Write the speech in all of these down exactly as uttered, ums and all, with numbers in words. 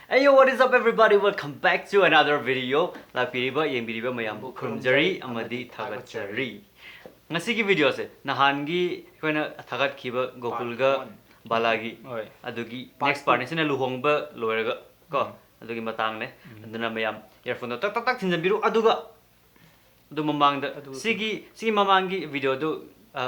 Hey yo, what is up everybody? Welcome back to another video. ꯂꯥꯛꯄꯤꯔꯤꯕ, ꯌꯦꯡꯕꯤꯔꯤꯕ ꯃꯌꯥꯝꯕꯨ ꯈꯨꯔꯨꯝꯖꯔꯤ ꯑꯃꯗꯤ ꯊꯥꯒꯠꯆꯔꯤ꯫ ꯉꯁꯤꯒꯤ videoꯁꯦ ꯅꯍꯥꯟꯒꯤ ꯑꯩꯈꯣꯏꯅ ꯊꯥꯒꯠꯈꯤꯕ ꯒꯣꯀꯨꯜꯒ ꯕꯥꯂꯥꯒꯤ ꯍꯣꯏ꯫ ꯑꯗꯨꯒꯤ Part next two꯫ Partꯅꯦ꯫ ꯁꯤꯅ ꯂꯨꯍꯣꯡꯕ ꯂꯣꯏꯔꯒ ꯀꯣ, ꯎꯝ꯫ ꯑꯗꯨꯒꯤ ꯃꯇꯥꯡꯅꯦ꯫ ꯎꯝ꯫ ꯑꯗꯨꯅ ꯃꯌꯥꯝ earphoneꯗꯣ ꯇꯛ ꯇꯛ ꯇꯛ ꯊꯤꯟꯖꯟꯕꯤꯔꯨ꯫ ꯑꯗꯨꯒ ꯑꯗꯨ ꯃꯃꯥꯡꯗ ꯑꯗꯨ ꯁꯤꯒꯤ, ꯁꯤꯒꯤ ꯃꯃꯥꯡꯒꯤ videoꯗꯨ, ꯑ,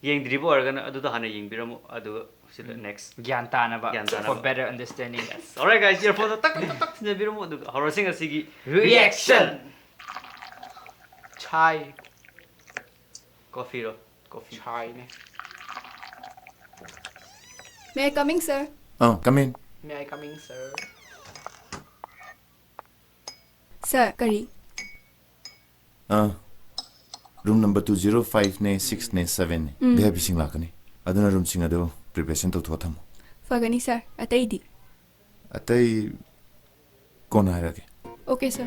ꯌꯦꯡꯗ꯭ꯔꯤꯕ ꯑꯣꯏꯔꯒꯅ ꯑꯗꯨꯗ ꯍꯥꯟꯅ ꯌꯦꯡꯕꯤꯔꯝꯃꯨ, ꯑꯗꯨꯒ ꯁꯤꯗ ꯎꯝ꯫ Next꯫ ꯒ꯭ꯌꯥꯟ ꯇꯥꯅꯕ꯫ ꯒ꯭ꯌꯥꯟ ꯇꯥꯅꯕ꯫ For better understanding꯫ Yes. Alright guys, earphoneꯗꯣ ꯇꯛ ꯇꯛ ꯇꯛ ꯊꯤꯟꯖꯟꯕꯤꯔꯝꯃꯨ, ꯑꯗꯨꯒ ꯍꯧꯔꯁꯤ ꯉꯁꯤꯒꯤ reaction꯫ Chai꯫ Coffeeꯔꯣ? Coffee꯫ Chaiꯅꯦ꯫ May I coming, sir? Ah, come in꯫ May I coming, sir? Sir, ꯀꯔꯤ? ꯑꯥ, room number two zero fiveꯅꯦ, sixꯅꯦ, sevenꯅꯦ꯫ ꯎꯝ꯫ VIPꯁꯤꯡ ꯂꯥꯛꯀꯅꯤ꯫ ꯑꯗꯨꯅ roomꯁꯤꯡ ꯑꯗꯨ preparation ꯇꯧꯊꯣꯛꯑ ꯊꯝꯃꯨ꯫ ꯐꯒꯅꯤ, sir꯫ ꯑꯇꯩꯗꯤ? ꯑꯇꯩ ꯀꯣꯟꯅ ꯍꯥꯏꯔꯛꯑꯒꯦ꯫ Okay, sir꯫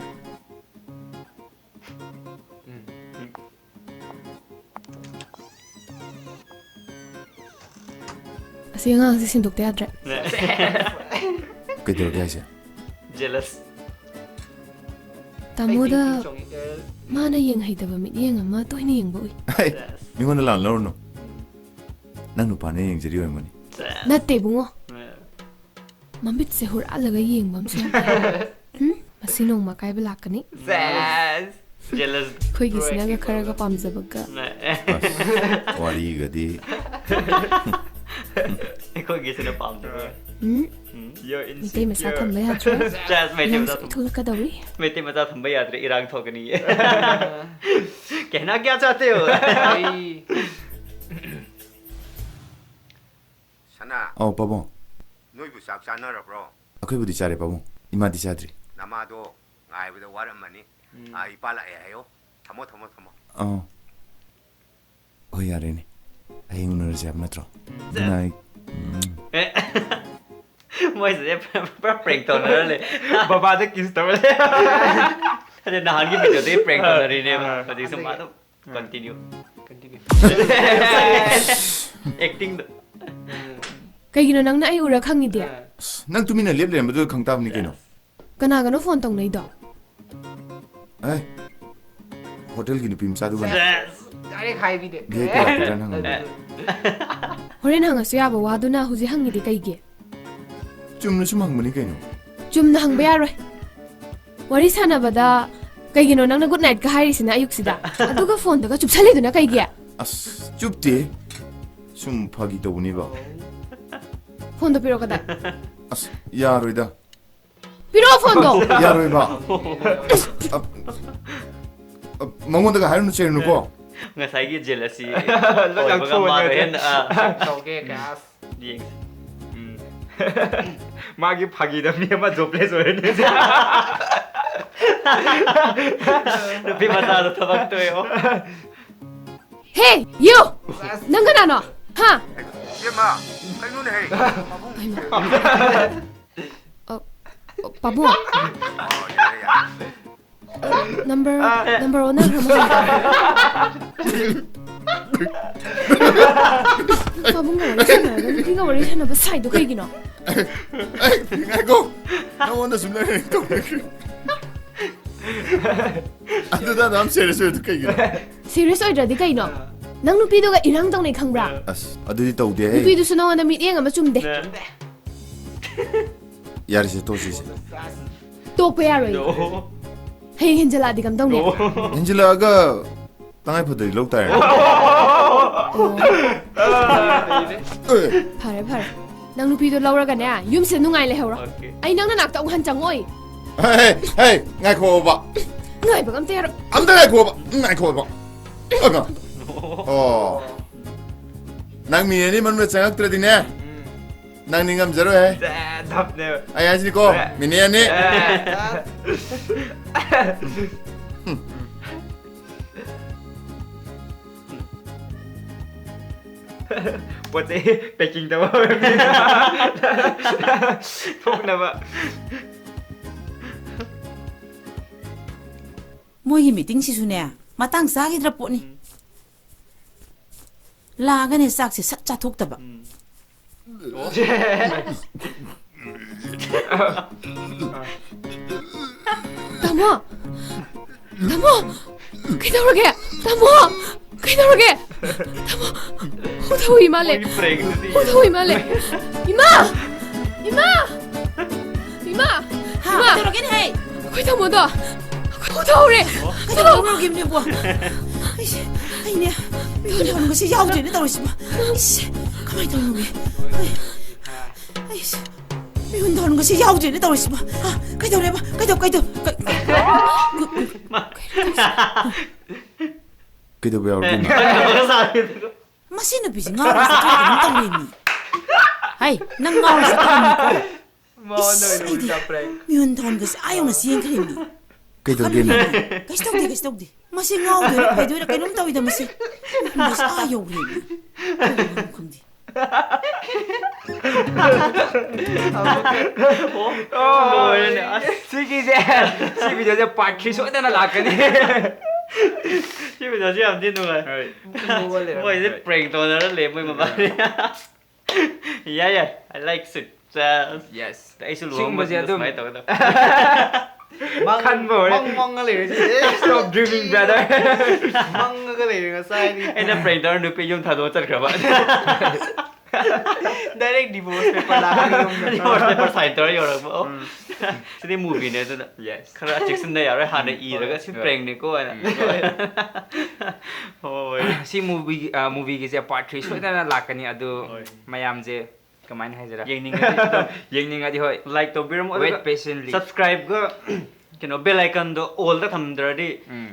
ꯑꯁꯤ ꯑꯉꯥꯡꯁꯦ ꯁꯤꯟꯗꯣꯛꯇ ꯌꯥꯗ꯭ꯔꯦ꯫ ꯀꯩꯗꯧꯔꯒꯦ ꯍꯥꯏꯁꯦ? Jealous꯫ ꯇꯥꯃꯣꯗ ꯑꯩ ꯆꯣꯡꯉꯤ꯫ ꯃꯥꯅ ꯌꯦꯡꯍꯩꯗꯕ ꯃꯤꯠꯌꯦꯡ ꯑꯃ ꯇꯣꯏꯅ ꯌꯦꯡꯕ ꯎꯏ꯫ ꯍꯩ, ꯃꯤꯉꯣꯟꯗ ꯂꯥꯟ ꯂꯧꯔꯨꯅꯨ꯫ ꯅꯪ ꯅꯨꯄꯥꯅ ꯌꯦꯡꯖꯔꯤ ꯑꯣꯏꯔꯝꯒꯅꯤ꯫ ꯅꯠꯇꯦ ꯏꯕꯨꯡꯉꯣ꯫ ꯃꯃꯤꯠꯁꯦ ꯍꯨꯔꯥꯜꯂꯒ ꯌꯦꯡꯕ ꯑꯃꯁꯨ ꯌꯥꯝ ꯂꯩ꯫ ꯎꯝ? ꯃꯁꯤ ꯅꯣꯡꯃ ꯑꯀꯥꯏꯕ ꯂꯥꯛꯀꯅꯤ꯫ Jealous꯫ ꯑꯩꯈꯣꯏꯒꯤꯁꯤꯅꯒ ꯈꯔꯒ ꯄꯥꯝꯖꯕꯒ꯫ ꯑꯁ, ꯋꯥꯔꯤꯒꯗꯤ꯫ ꯑꯩꯈꯣꯏꯒꯤꯁꯤꯅ ꯄꯥꯝꯖꯕꯒ꯫ ꯎꯝ? ꯎꯝ꯫ ꯃꯩꯇꯩ ꯃꯆꯥ ꯊꯝꯕ ꯌꯥꯗ꯭ꯔꯦ꯫ ꯆꯥꯁ, ꯃꯩꯇꯩ ꯃꯆꯥ ꯏꯔꯥꯡꯁꯨ ꯊꯝ-, ꯊꯣꯛꯂꯛꯀꯗꯧꯔꯤ꯫ ꯃꯩꯇꯩ ꯃꯆꯥ ꯊꯝꯕ ꯌꯥꯗ꯭ꯔꯦ, ꯏꯔꯥꯡ ꯊꯣꯛꯀꯅꯤꯌꯦ꯫ कहना क्या चाहते हो? ꯑꯩ ꯁꯅꯥ꯫ ꯑꯧ, ꯄꯥꯕꯨꯡ꯫ ꯅꯣꯏꯕꯨ ꯆꯥꯛ ꯆꯥꯅꯔꯕ꯭ꯔꯣ? ꯑꯩꯈꯣꯏꯕꯨꯗꯤ ꯆꯥꯔꯦ, ꯄꯥꯕꯨꯡ꯫ ꯏꯃꯥꯗꯤ ꯆꯥꯗ꯭ꯔꯤ꯫ ꯅꯃꯥꯗꯣ ꯉꯥꯏꯕꯗ ꯋꯥꯔꯝꯃꯅꯤ꯫ ꯎꯝ꯫ ꯑꯥ, ꯏꯄꯥ ꯂꯥꯛꯑꯦ ꯍꯥꯏꯌꯣ꯫ ꯊꯝꯃꯣ, ꯊꯝꯃꯣ, ꯊꯝꯃꯣ꯫ ꯑꯥ꯫ ꯍꯣꯏ, ꯌꯥꯔꯦꯅꯦ꯫ ꯍꯌꯦꯡ ꯎꯅꯔꯁꯦ ꯍꯥꯏꯕ ꯅꯠꯇ꯭ꯔꯣ? ꯎꯝ꯫ Good night꯫ ꯎꯝ꯫ ꯑꯦ꯫ ꯃꯣꯏꯁꯦ ꯄꯨꯔꯥ prank ꯇꯧꯅꯔ ꯂꯩ꯫ ꯕꯕꯥꯗ kiss ꯇꯧꯔ ꯂꯩ꯫ ꯑꯗꯩ ꯅꯍꯥꯟꯒꯤ videoꯗꯒꯤ prank ꯇꯧꯅꯔꯤꯅꯦꯕ꯫ ꯑꯥ꯫ ꯍꯧꯖꯤꯛꯁꯨ ꯃꯥ ꯑꯗꯨꯝ continue꯫ Continue꯫ Actingꯗꯣ꯫ ꯀꯩꯒꯤꯅꯣ ꯅꯪꯅ ꯑꯩ ꯎꯔ ꯈꯪꯉꯤꯗꯤ? ꯑꯥ꯫ ꯑꯁ, ꯅꯪ ꯇꯨꯃꯤꯟꯅ ꯂꯦꯞ ꯂꯩꯔꯝꯕꯗꯨꯗ ꯈꯪ ꯇꯥꯕꯅꯤ ꯀꯩꯅꯣ꯫ ꯀꯅꯥꯒꯅꯣ ꯐꯣꯟ ꯇꯧꯅꯩꯗꯣ? ꯑꯦ, ꯍꯣꯇꯦꯜꯒꯤ ꯅꯨꯄꯤ ꯃꯆꯥꯗꯨꯒꯅꯤ꯫ ꯁꯦꯁ! ꯗꯥꯏꯔꯦꯛ ꯍꯥꯏꯕꯤꯗꯦ꯫ ꯚꯤ ꯑꯥꯏ ꯄꯤ ꯂꯥꯛꯀꯗ꯭ꯔꯥꯅ ꯍꯪꯉꯝꯕꯅꯤ꯫ ꯍꯣꯔꯦꯟ ꯍꯪꯉꯁꯨ ꯌꯥꯕ ꯋꯥꯗꯨꯅ ꯍꯧꯖꯤꯛ ꯍꯪꯉꯤꯗꯤ ꯀꯩꯒꯤ? ꯆꯨꯝꯅ ꯁꯨꯝ ꯍꯪꯕꯅꯤ ꯀꯩꯅꯣ꯫ ꯆꯨꯝꯅ ꯍꯪꯕ ꯌꯥꯔꯣꯏ꯫ ꯋꯥꯔꯤ ꯁꯥꯟꯅꯕꯗ ꯀꯩꯒꯤꯅꯣ ꯅꯪꯅ ꯒꯨꯗ ꯅꯥꯏꯠꯀ ꯍꯥꯏꯔꯤꯁꯤꯅ ꯑꯌꯨꯛꯁꯤꯗ? ꯑꯗꯨꯒ ꯐꯣꯟꯗꯒ ꯆꯨꯞꯁꯜꯂꯤꯗꯨꯅ ꯀꯩꯒꯤ? ꯑꯁ, ꯆꯨꯞꯇꯦ꯫ ꯁꯨꯝ ꯐꯥꯒꯤ ꯇꯧꯕꯅꯤꯕ꯫ ꯐꯣꯟꯗꯣ ꯄꯤꯔꯛꯑꯣ ꯀꯗꯥꯏ? ꯑꯁ, ꯌꯥꯔꯣꯏꯗ꯫ ꯄꯤꯔꯛꯑꯣ ꯐꯣꯟꯗꯣ꯫ ꯌꯥꯔꯣꯏꯕ꯫ ꯑ, ꯑ, ꯃꯉꯣꯟꯗꯒ ꯍꯥꯏꯔꯨꯅꯨ ꯆꯩꯔꯨꯅꯨꯀꯣ꯫ ꯉꯁꯥꯏꯒꯤ ꯖꯦꯂꯁꯤ ꯂꯣꯏ ꯑꯣꯏꯕꯒ ꯂꯪꯊꯣꯛꯑꯣ ꯃꯥꯗꯣ ꯌꯥꯗꯦ꯫ ꯍꯦꯟꯅ, ꯑ, ꯇꯧꯒꯦ, ꯀꯌꯥꯁ꯫ ꯌꯦꯡꯁꯤ꯫ ꯎꯝ꯫ ꯃꯥꯒꯤ ꯐꯥꯒꯤꯗ ꯃꯤ ꯑꯃ jobless ꯑꯣꯏꯔꯅꯤ ꯍꯧꯖꯤꯛ꯫ ꯅꯨꯄꯤ ꯃꯆꯥꯗꯣ ꯊꯕꯛ ꯇꯣꯛꯑꯦ꯫ ꯍꯦ, you! ꯅꯪ ꯀꯅꯥꯅꯣ? ꯍꯥ? ꯏꯕꯦꯝꯃ, ꯀꯩꯅꯣꯅꯦꯍꯦ? ꯍꯩꯃꯥ꯫ ꯑ, ꯑ, ꯄꯥꯕꯨꯡ꯫ ꯑꯣ, ꯌꯥꯔꯦ, ꯌꯥꯔꯦ꯫ ꯑ, number, number ꯑꯣꯟꯅꯈ꯭ꯔ ꯃꯥꯜꯂꯦ꯫ ꯄꯥꯕꯨꯡꯒ ꯋꯥꯔꯤ ꯁꯥꯟꯅꯔꯒ ꯅꯨꯄꯤꯒ ꯋꯥꯔꯤ ꯁꯥꯟꯅꯕ ꯁꯥꯏꯗꯣ ꯀꯩꯒꯤꯅꯣ? ꯑꯩ, ꯉꯥꯏꯈꯣ꯫ ꯅꯉꯣꯟꯗ ꯁꯨꯝ ꯂꯩꯔꯦ ꯇꯧꯔꯛꯈ꯭ꯔꯦ꯫ ꯑꯗꯨꯗ ꯑꯗꯨꯝ serious ꯑꯣꯏꯗꯨ ꯀꯩꯒꯤꯅꯣ? Serious ꯑꯣꯏꯗ꯭ꯔꯗꯤ ꯀꯩꯅꯣ? ꯅꯪ ꯅꯨꯄꯤꯗꯨꯒ ꯏꯔꯥꯡ ꯇꯧꯅꯩ ꯈꯪꯕ꯭ꯔꯥ? ꯑꯁ, ꯑꯗꯨꯗꯤ ꯇꯧꯗꯦꯍꯦ꯫ ꯅꯨꯄꯤꯗꯨꯁꯨ ꯅꯉꯣꯟꯗ ꯃꯤꯠꯌꯦꯡ ꯑꯃ ꯆꯨꯝꯗꯦ꯫ ꯌꯥꯔꯦꯁꯦ, ꯇꯣꯛꯁꯤꯁꯦ꯫ ꯇꯣꯛꯄ ꯌꯥꯔꯣꯏ꯫ No꯫ ꯍꯌꯦꯡ ꯍꯦꯟꯖꯜꯂꯛꯑꯗꯤ ꯀꯝꯗꯧꯅꯤ? No꯫ ꯍꯦꯟꯖꯜꯂꯛꯑꯒ ꯇꯉꯥꯏ ꯐꯗ꯭ꯔꯗꯤ ꯂꯧ ꯇꯥꯔꯦ꯫ ꯑꯣ꯫ ꯑꯦ꯫ ꯐꯔꯦ, ꯐꯔꯦ꯫ ꯅꯪ ꯅꯨꯄꯤꯗꯣ ꯂꯧꯔꯒꯅꯦ, ꯌꯨꯝꯁꯤꯗ ꯅꯨꯡꯉꯥꯏ ꯂꯩꯍꯧꯔꯣ꯫ Okay꯫ ꯑꯩ ꯅꯪ ꯅꯅꯥꯛꯇ ꯑꯃꯨꯛ ꯍꯟ ꯆꯪꯉꯛꯑꯣꯏ꯫ ꯍꯦ, ꯍꯦ, ꯍꯦ, ꯉꯥꯏꯈꯣꯕ꯫ ꯉꯥꯏꯕꯒ ꯑꯝꯇ ꯌꯥꯔꯣꯏ꯫ ꯑꯝꯇ ꯉꯥꯏꯈꯣꯕ, ꯉꯥꯏꯈꯣꯕ꯫ ꯑꯒ꯫ ꯑꯣ꯫ ꯅꯪ ꯃꯤꯅꯤꯠ ꯑꯅꯤ ꯃꯅꯨꯡꯗ ꯆꯪꯉꯛꯇ꯭ꯔꯗꯤꯅꯦ, ꯎꯝ꯫ ꯅꯪꯗꯤ ꯉꯝꯖꯔꯣꯏꯍꯦ꯫ ꯁꯦ, ꯙꯞꯅꯦꯕ꯫ ꯑꯩ ꯍꯥꯏꯁꯤꯅꯤꯀꯣ, ꯁꯦ꯫ ꯃꯤꯅꯤꯠ ꯑꯅꯤ꯫ ꯁꯦ꯫ ꯄꯣꯠ ꯆꯩ packing ꯇꯧꯕ ꯍꯧꯔꯝꯃꯤ꯫ ꯊꯣꯛꯅꯕ꯫ ꯃꯣꯏꯒꯤ meeting ꯁꯤꯁꯨꯅꯦ, ꯃꯇꯥꯡ ꯆꯥꯈꯤꯗ꯭ꯔ ꯄꯣꯠꯅꯤ꯫ ꯎꯝ꯫ ꯂꯥꯛꯑꯒꯅꯦ ꯆꯥꯛꯁꯦ ꯁꯠ ꯆꯥꯊꯣꯛꯇꯕ꯫ ꯎꯝ꯫ ꯑꯣ꯫ ꯇꯥꯃꯣ! ꯇꯥꯃꯣ! ꯀꯩꯗꯧꯔꯒꯦ? ꯇꯥꯃꯣ! ꯀꯩꯗꯧꯔꯒꯦ? ꯇꯥꯃꯣ! ꯍꯨ ꯊꯧꯏ ꯃꯥꯜꯂꯦ꯫ ꯃꯣꯏꯒꯤ prank ꯁꯤꯗꯤ꯫ ꯍꯨ ꯊꯧꯏ ꯃꯥꯜꯂꯦ꯫ ꯏꯃꯥ! ꯏꯃꯥ! ꯏꯃꯥ! ꯍꯥ, ꯏꯃꯥ! ꯀꯩꯗꯧꯔꯒꯦꯅꯦ, ꯍꯩ? ꯑꯩꯈꯣꯏ ꯇꯥꯃꯣꯗꯣ ꯍꯨ ꯊꯧꯔꯦ꯫ ꯀꯩꯗꯧꯔꯒꯦ ꯏꯕꯨꯡꯉꯣ? ꯑꯩꯁꯦ, ꯑꯩꯅꯦ, ꯃꯤꯍꯨꯟ ꯊꯥꯍꯨꯟꯒꯁꯦ ꯌꯥꯎꯗ꯭ꯔꯦꯅꯦ ꯇꯧꯔꯤꯁꯤꯕꯣ꯫ ꯏꯁ, ꯀꯃꯥꯏꯅ ꯇꯧꯔꯤꯅꯣ? ꯑꯩ, ꯑꯩꯁꯦ, ꯃꯤꯍꯨꯟ ꯊꯥꯍꯨꯟꯒꯁꯦ ꯌꯥꯎꯗ꯭ꯔꯦꯅꯦ ꯇꯧꯔꯤꯁꯤꯕꯣ꯫ ꯍꯥ, ꯀꯩꯗꯧꯔꯦꯕ? ꯀꯩꯗꯧ-, ꯀꯩꯗꯧ-, ꯀꯩ-, ꯀꯩꯗꯧꯕ ꯌꯥꯎꯔꯒꯦ, ꯏꯃꯥ? ꯃꯁꯤ ꯅꯨꯄꯤꯁꯤ ꯉꯥꯎꯔ ꯆꯠꯈ꯭ꯔꯕ ꯀꯩꯅꯣꯝ ꯇꯧꯔꯦꯃꯤ꯫ ꯍꯩ, ꯅꯪ ꯉꯥꯎꯔ ꯆꯠꯈ꯭ꯔꯕꯅꯤꯀꯣ꯫ ꯃꯉꯣꯟꯗ ꯏꯁ, ꯑꯣꯏꯅ ꯑꯩꯗꯤ ꯎꯜꯇꯥ prank꯫ ꯃꯤꯍꯨꯟ ꯊꯥꯍꯨꯟꯒꯁꯦ ꯑꯥ ꯌꯧꯅ ꯆꯦꯟꯈ꯭ꯔꯦꯃꯤ꯫ ꯀꯩꯗꯧꯒꯦꯅꯦ? ꯀꯩꯁꯨ ꯇꯧꯗꯦ, ꯀꯩꯁꯨ ꯇꯧꯗꯦ꯫ ꯃꯁꯤ ꯉꯥꯎꯗꯣꯏꯔꯥ ꯐꯩꯗꯣꯏꯔꯥ ꯀꯩꯅꯣꯝ ꯇꯧꯏꯗ ꯃꯁꯤ꯫ ꯃꯤꯍꯨꯟꯒꯁꯦ ꯑꯥ ꯌꯧꯈ꯭ꯔꯦꯃꯤ꯫ ꯀꯩꯅꯣ ꯈꯪꯗꯦ꯫ ꯑꯣ, ꯂꯣꯏꯔꯦꯅꯦ꯫ ꯑꯁ꯫ ꯁꯤꯒꯤꯁꯦ, ꯁꯤ videoꯁꯦ part three ꯁꯣꯏꯗꯅ ꯂꯥꯛꯀꯅꯤ꯫ ꯁꯤ videoꯁꯦ ꯌꯥꯝ ꯊꯤ ꯅꯨꯡꯉꯥꯏ꯫ ꯍꯣꯏ꯫ ꯃꯣꯏꯁꯦ prank ꯇꯧꯅꯔ ꯂꯩ ꯃꯣꯏ ꯃꯕꯥꯅꯤ꯫ ꯌꯥꯏ, ꯌꯥꯏ꯫ I like it꯫ ꯆꯥꯁ꯫ Yes꯫ ꯑꯩꯁꯨ ꯂꯨꯍꯣꯡꯕ ꯁꯤꯒꯨꯝꯕꯁꯦ ꯃꯇꯝꯗ ꯑꯗꯨꯝ ꯁꯨꯃꯥꯏꯅ ꯇꯧꯒꯗꯕ꯫ ꯃꯪ-, ꯈꯟꯕ ꯍꯧꯔꯦ꯫ ꯃꯪ ꯃꯪꯉ ꯂꯩꯔꯦ ꯁꯤꯁꯦ꯫ Stop dreaming, brother꯫ ꯃꯪꯉꯒ ꯂꯩꯔꯦ ꯉꯁꯥꯏꯗꯤ꯫ ꯑꯩꯅ prank ꯇꯧꯔ ꯅꯨꯄꯤ ꯌꯨꯝ ꯊꯥꯗꯣꯛꯑ ꯆꯠꯈ꯭ꯔꯕ꯫ Direct divorce paper ꯂꯥꯛꯀꯅꯤ ꯌꯨꯝꯗ꯫ Divorce paper sign ꯇꯧꯔ ꯌꯧꯔꯛꯄ꯫ ꯑꯣ꯫ ꯎꯝ꯫ ꯁꯤꯗꯤ movieꯅꯦ ꯑꯗꯨꯅ꯫ Yes꯫ ꯈꯔ ꯆꯦꯛꯁꯤꯟꯗ ꯌꯥꯔꯣꯏ, ꯍꯥꯟꯅ ꯎꯝ, ꯏꯔꯒ ꯍꯣꯏ꯫ ꯁꯤ ꯍꯣꯏ꯫ Prankꯅꯤꯀꯣ ꯍꯥꯏꯅ꯫ ꯎꯝ, ꯍꯣꯏ꯫ ꯍꯣꯏ꯫ ꯁꯤ movieꯒꯤ, ꯑ, movieꯒꯤꯁꯦ part three ꯁꯣꯏꯗꯅ ꯂꯥꯛꯀꯅꯤ, ꯑꯗꯨ ꯍꯣꯏ꯫ ꯃꯌꯥꯝꯁꯦ ꯀꯃꯥꯏꯅ ꯍꯥꯏꯁꯤꯔꯥ? ꯌꯦꯡꯅꯤꯡꯉꯗꯤ ꯑꯗꯨꯝ ꯌꯦꯡꯅꯤꯡꯉꯗꯤ ꯍꯣꯏ꯫ Like ꯇꯧꯕꯤꯔꯝꯃꯣ, wait ꯑꯗꯨꯒ patiently꯫ Subscribeꯒ, ꯀꯩꯅꯣ, bell iconꯗꯣ allꯗ ꯊꯝꯗ꯭ꯔꯗꯤ, ꯎꯝ꯫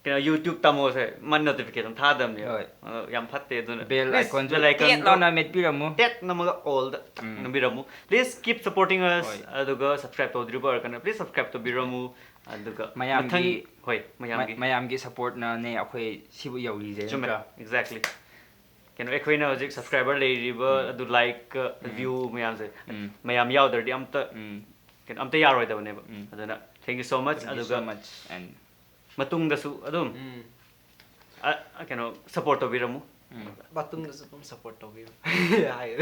ꯀꯩꯅꯣ, YouTube ꯇꯥꯃꯣꯁꯦ ꯃꯥ notification ꯊꯥꯗꯕꯅꯦꯕ꯫ ꯍꯣꯏ꯫ ꯑꯗꯣ ꯌꯥꯝ ꯐꯠꯇꯦ, ꯑꯗꯨꯅ bell please iconꯁꯦ bell iconꯗꯣ ꯇꯦꯠ ꯂꯥꯎꯅ ꯃꯦꯠꯄꯤꯔꯝꯃꯨ꯫ ꯇꯦꯠ ꯅꯝꯃꯒ allꯗ ꯎꯝ꯫ ꯅꯝꯕꯤꯔꯝꯃꯨ꯫ Please keep supporting us꯫ ꯍꯣꯏ꯫ ꯑꯗꯨꯒ subscribe ꯇꯧꯗ꯭ꯔꯤꯕ ꯑꯣꯏꯔꯒꯅ please subscribe ꯇꯧꯕꯤꯔꯝꯃꯨ꯫ ꯑꯗꯨꯒ ꯃꯌꯥꯝꯒꯤ, ꯃꯊꯪ, ꯍꯣꯏ, ꯃꯌꯥꯝꯒꯤ꯫ ꯃ-, ꯃꯌꯥꯝꯒꯤ supportꯅꯅꯦ ꯑꯩꯈꯣꯏ ꯁꯤꯕꯨ ꯌꯧꯔꯤꯁꯦ, ꯆꯨꯝꯃꯦ, ꯅꯠꯇ꯭ꯔꯥ? Exactly꯫ ꯀꯩꯅꯣ, ꯑꯩꯈꯣꯏꯅ ꯍꯧꯖꯤꯛ subscriber ꯂꯩꯔꯤꯕ, ꯎꯝ꯫ ꯑꯗꯨ like, ꯎꯝ꯫ View ꯃꯌꯥꯝꯁꯦ, ꯎꯝ꯫ ꯃꯌꯥꯝ ꯌꯥꯎꯗ꯭ꯔꯗꯤ ꯑꯝꯇ, ꯎꯝ꯫ ꯀꯩꯅꯣ, ꯑꯝꯇ ꯌꯥꯔꯣꯏꯗꯕꯅꯦꯕ꯫ ꯎꯝ꯫ ꯑꯗꯨꯅ thank you so much꯫ Thank you ꯑꯗꯨꯒ so much and ꯃꯇꯨꯡꯗꯁꯨ ꯑꯗꯨꯝ, ꯎꯝ꯫ ꯑ, ꯀꯩꯅꯣ, support ꯇꯧꯕꯤꯔꯝꯃꯨ꯫ ꯃꯇꯨꯡꯗꯁꯨ ꯑꯗꯨꯝ support ꯇꯧꯕꯤꯌꯨ ꯍꯥꯏꯔꯦ.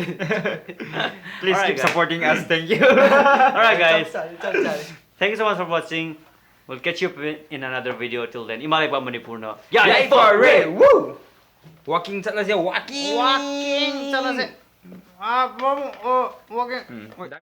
Please Alright, keep guys. supporting us. Thank you. Alright, ꯆꯞ guys. ꯆꯥꯔꯦ, ꯆꯞ ꯆꯥꯔꯦ. Thank you so much for watching. We'll catch you up in another video. Till then, ꯏꯃꯥ ꯂꯩꯕꯥꯛ ꯃꯅꯤꯄꯨꯔꯅ Yay for it. Woo! Walking ꯆꯠꯂꯁꯦ, walking. Walking ꯆꯠꯂꯁꯦ. Ah, vamos, oh, walking. ꯎꯝ.